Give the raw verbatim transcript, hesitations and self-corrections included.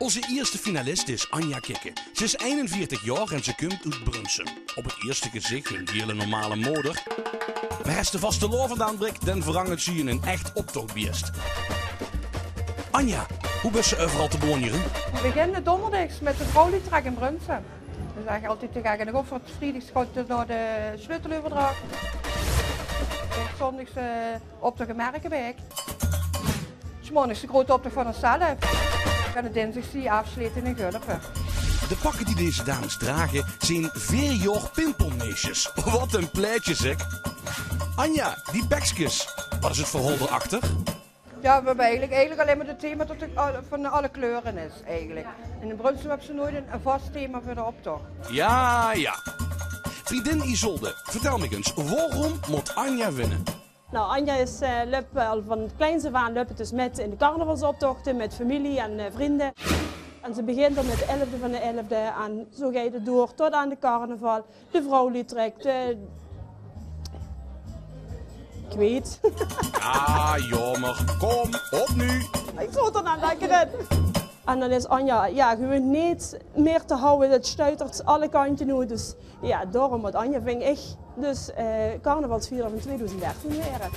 Ózze ierste finalist is Anja Kikke. Ze is einenveertig jaor en ze kump oet Brunssum. Op 't ierste gezich 'n hiel normale moder. Mer es de vastelaovend aanbrik, dan verangert ze in 'n ech optochbeest. Anja, wie bis se euveral te beónjere? V'r beginne dónderdigs mit de vrouwlietrek in Brunssum. Dan zègk ich altied taenge häör: en dan gaon v'r vriedigs gaon v'r nao de sleuteleuverdrach. En zóndigs, eh, optoch in Merkebeek. 's Maondigs de groete optoch van ós zelf. En op dinsdig zien v'r aafsjlete in Gulpe. De pakke die deze dames drage zien veer jaor pimpelmeisjes. Wat 'n plaetje, zeg. Anja, die bekskes. Wat is 't verhaol dao achter? Jao, v'r höbbe eigelik, eigelik allein mer 't thema tot 't al-, van alle kleure is, eigelik. En in Brunssum höbbe ze noeit 'n, 'n vas thema veur de optoch. Jao, jao. Vriendin Isolde, vertèl mich ins, waorom mót Anja winne? Nou, Anja is, eh, löp al van kleins aaf aan löp dus mit in de carnavalsoptochte mit femilie en, eh, vrunj. En ze begint al mit de elfde van de elfde aan, zo geit 't door tot aan de carnaval, de vrouwlietrek, de, ich weit. Ah, jaomer. Kom, opnuuj. Ich zów d'r aan dinke. En dan is Anja, jao, gewoon neet mier te hawwe. Det stuitert alle kantje oet. Dus jao, daorum mót Anja, vinj ich, dus, eh, carnavalsvierer van tweedoezend dertien waere.